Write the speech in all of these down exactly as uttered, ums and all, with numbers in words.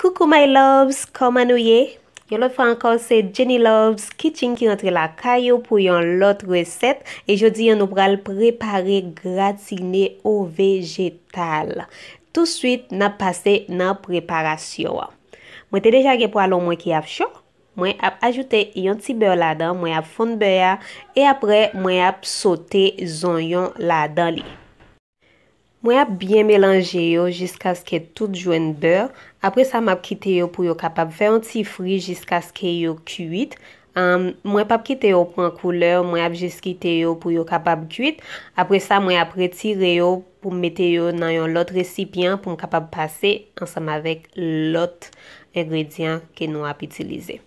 Coucou my loves, kòman nou ye? Yon lòt fwa ankò, se Jenny Loves Kitchen ki rantre lakay ou pou yon lòt resèt. E jodi a, nou pral prepare gratine o vejetal. Touswit, n ap pase nan preparasyon an. Mwen te deja gen pwalon mwen ki ap cho. Mwen ap ajoute yon ti bè ladan, mwen ap fonn bè a, e apre, mwen ap sote zonyon ladan li. Mwen ap byen melanje yo jiskaske tout jwenn bè. Apre sa, m ap kite yo pou yo kapab fè yon ti fri jiskaske yo kuit. Ahn, mwen p ap kite yo pran koulè, mwen ap jis kite yo pou yo kapab kuit. Apre sa, mwen ap retire yo pou m mete yo nan yon lòt resipyan pou m kapab pase ansanm avèk lòt engredyan ke nou ap itilize.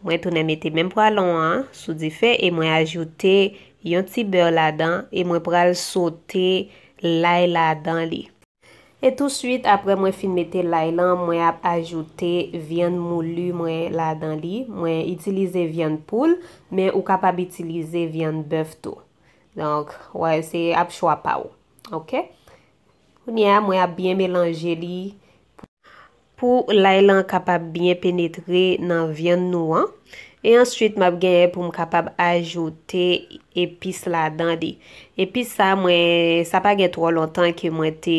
Mwen tounen mete menm pwalon an sou dife e mwen ajoute yon ti bè ladan e mwen pral sote lay ladan li. E touswit, apre mwen fin mete lay lan, mwen ap ajoute vyann mouli mwen ladan li. Mwen itilize vyann poul, men ou kapab itilize vyann bèf tou. Donk, wè, se ap chwa pa w. Oke? Kounye a, mwen ap byen melanje li pou lay lan kapab byen penetre nan vyann nou an. E answit, m ap genyen pou m kapab ajoute epis ladan li. Epis sa, mwen, sa pa gen twò lontan ke mwen te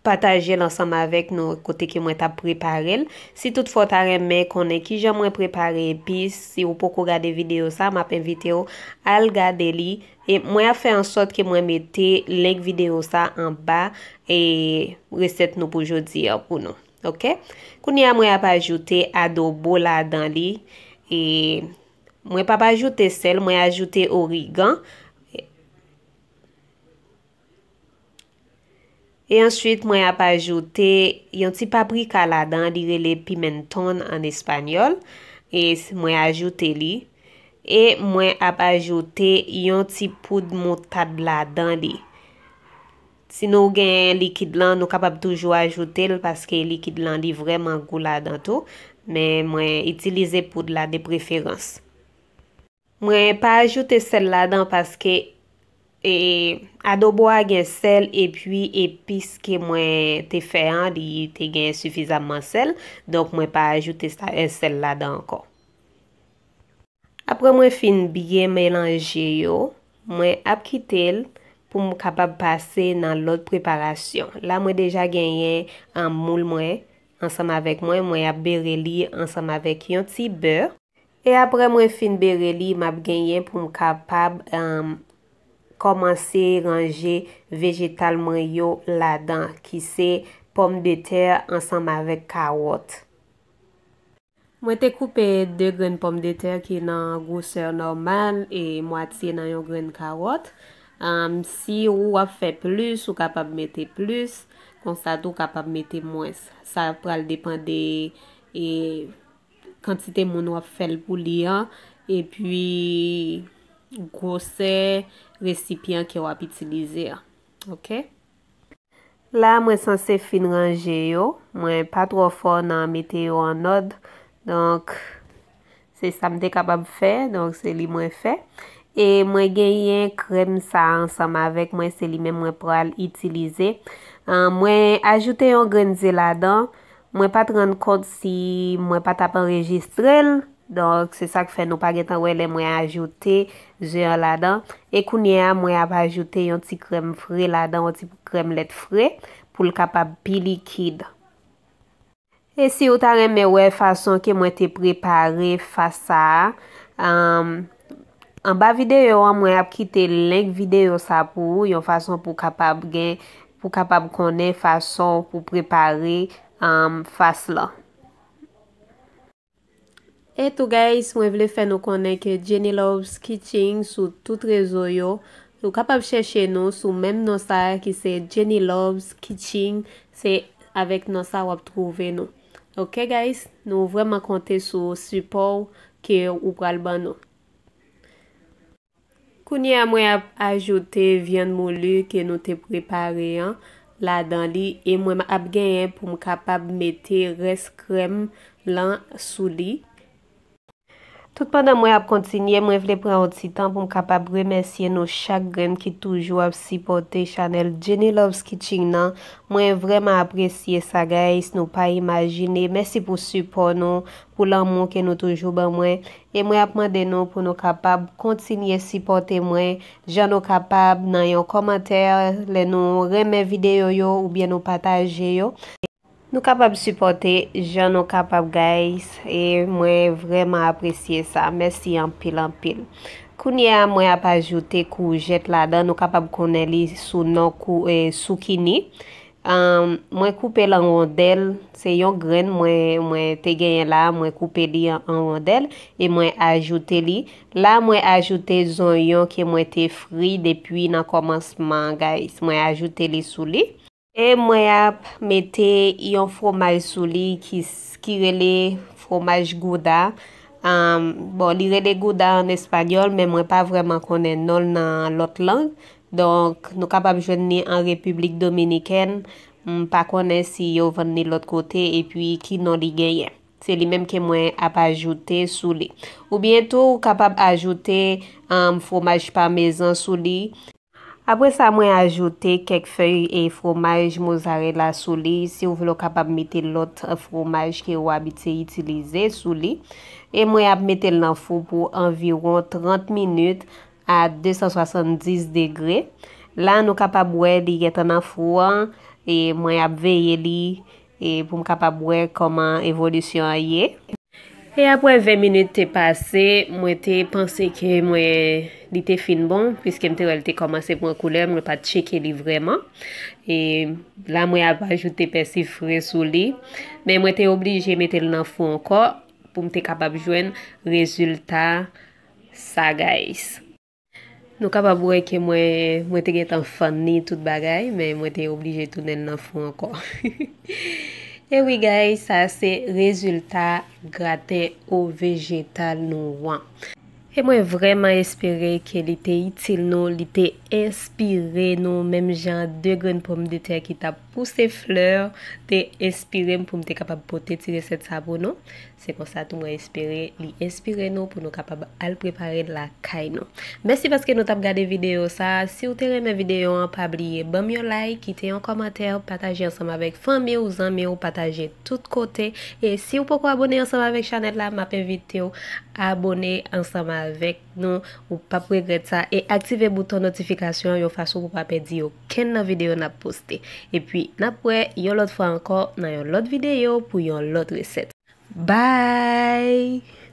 pataje l ansanm avèk nou kote ke mwen t ap prepare l. Si toutfwa w ta renmen konnen kijan mwen prepare epis, si w poko gade videyo sa, m ap envite w al gade li. E mwen ap fè an sòt ke mwen mete link videyo sa anba e resèt nou pou jodi a pou nou. Oke? Kounye a, mwen ap ajoute adobo ladan li. E mwen p ap ajoute sèl, mwen ajoute origan. E answit, mwen ap ajoute yon ti paprika ladan, li rele pimenton an espanyòl. E s-, mwen ajoute li. E mwen ap ajoute yon ti poud moutad ladan li. Si nou gen likid lan, nou kapab toujou ajoute l paske likid lan li vrèman gou ladan tou. Men mwen itilize poud la de preferans. Mwen pa ajoute sèl ladan paske e, adobo a gen sèl epi epis ke mwen te fè an, li te gen sifizamman sèl. Donk, mwen pa ajoute sa, e, sèl ladan ankò. Apre mwen fin byen melanje yo, mwen ap kite l pou m kapab pase nan lòt preparasyon. La, mwen deja genyen, a, moul mwen ansanm avèk mwen. Mwen ap bere li ansanm avèk yon ti bè. E apre mwen fin bere li, m ap genyen pou m kapab, em, kòmanse ranje vejetal mwen yo ladan, ki se pòmdetè ansanm avèk kawòt. Mwen te koupe de grenn pòmdetè ki nan gwosè nòmal e mwatye nan yon grenn kawòt. Am, si ou ap fè plis, ou kapab mete plis, konsa tou ou kapab mete mwens. Sa pral depann de, e, kantite moun w ap fè l pou li an, epi gwosè resipyan ke w ap itilize an. Oke? La, mwen sanse fin ranje yo. Mwen pa twò fò nan mete yo an òd. Donk, se sa m te kapab fè. Donk, se li mwen fè. E mwen genyen krèm sa ansanm avèk mwen. Se li menm mwen pral itilize. Ah, mwen ajoute yon grenn ze ladan. Mwen pa t rann kont si mwen pa t ap anrejistre l. Donk, se sa k fè nou pa gentan wè lè mwen ajoute ze an ladan. E kounye a, mwen ap ajoute yon ti krèm fre ladan, yon ti krèm lèt fre, pou l kapab pi likid. E si w ta renmen wè fason ke mwen te prepare fas sa a, anm, anba videyo an, mwen ap kite link videyo sa pou ou, yon fason pou w kapab gen, pou w kapab konnen fason pou prepare, anm, fas lan. E tou guys, mwen vle fè nou konnen ke Jenny Loves Kitchen sou tout rezo yo. Ou kapab chèche nou sou menm non sa a ki se Jenny Loves Kitchen, se avèk non sa w ap twouve nou. Oke guys, nou vrèman konte sou sipò w ke ou pral ban nou. Kounye a, mwen ap ajoute vyann mouli ke nou te prepare an ladan li, e mwen ap genyen pou m kapab mete rès krèm lan sou li. Tout pandan mwen ap kontinye, mwen vle pran yon ti tan pou m kapab remèsye nou chak grenn ki toujou ap sipòte chanèl Jenny Loves Kitchen nan. Mwen vrèman apresye sa, guys, nou pa imajine. Mèsi pou sipò nou, pou lanmou ke nou toujou ban mwen. E mwen ap mande nou pou nou kapab kontinye sipòte mwen, jan nou kapab nan yon kòmantè, lè nou renmen videyo yo oubyen nou pataje yo. Nou kapab sipòte jan nou kapab, guys, e mwen vrèman apresye sa. Mèsi anpil, anpil. Kounye a, mwen ap ajoute koujèt ladan. Nou kapab konnen li sou non kou, e, soukini. Ahn, mwen koupe l an wondèl. Se yon grenn mwen, mwen te genyen la. Mwen koupe li an, an wondèl e mwen ajoute li. La, mwen ajoute zonyon ke mwen te fri depi nan kòmansman, guys. Mwen ajoute li sou li. E mwen ap mete yon fwomaj sou li ki, ki rele fwomaj gouda. Ahn, bon, li rele gouda an espanyòl, men mwen pa vrèman konnen non l nan lòt lang. Donk, nou kapab jwenn li an Repiblik Dominikèn. M pa konnen si yo vann li lòt kote, epi ki non li genyen. Se li menm ke mwen ap ajoute sou li. Oubyen tou, ou kapab ajoute, ahn, fwomaj pamezan sou li. Apre sa, mwen ajoute kèk fèy e fwomaj mozarela sou li. Si w vle, w kapab mete lòt, eh, fwomaj ke w abitye itilize sou li. E mwen ap mete l nan fou pou anviwon trant minit a de san swasanndis degre. La, nou kapab wè li gentan nan fou an. E mwen ap veye li, e pou m kapab wè kòman evolisyon an ye. E apre ven minit te pase, mwen te panse ke mwen, li te fin bon, piske m te wè l te kòmanse pran koulè, mwen pa t tcheke li vrèman. E la, mwen ap ajoute pèsi fre sou li. Men mwen te oblije mete l nan fou ankò pou m te kapab jwenn rezilta sa, guys. Nou kapab wè ke mwen, mwen te gentan fann li tout bagay, men mwen te oblije tounen l nan fou ankò. E wi, guys, sa se rezilta graten o vejetal nou an. E mwen vrèman espere ke li te itil nou, li te enspire nou, menm jan de grenn pòmdetè ki t ap pouse flè te enspire m pou m te kapab pote ti resèt sa pou nou. Se konsa tou mwen espere li enspire nou pou nou kapab al prepare l lakay nou. Mèsi paske nou t ap gade videyo sa. Si w te renmen videyo an, pa bliye ban m yon like, kite yon kòmantè, pataje ansanm avèk fanmi w, zanmi w, pataje tout kote. E si w poko abone ansanm avèk chanèl la, m ap envite w abone ansanm avèk nou. Ou p ap regrèt sa. E aktive bouton notifikasyon yon fason pou w pa pèdi okenn nan videyo n ap poste. Epi, n ap wè yon lòt fwa ankò nan yon lòt videyo pou yon lòt resèt. Bye!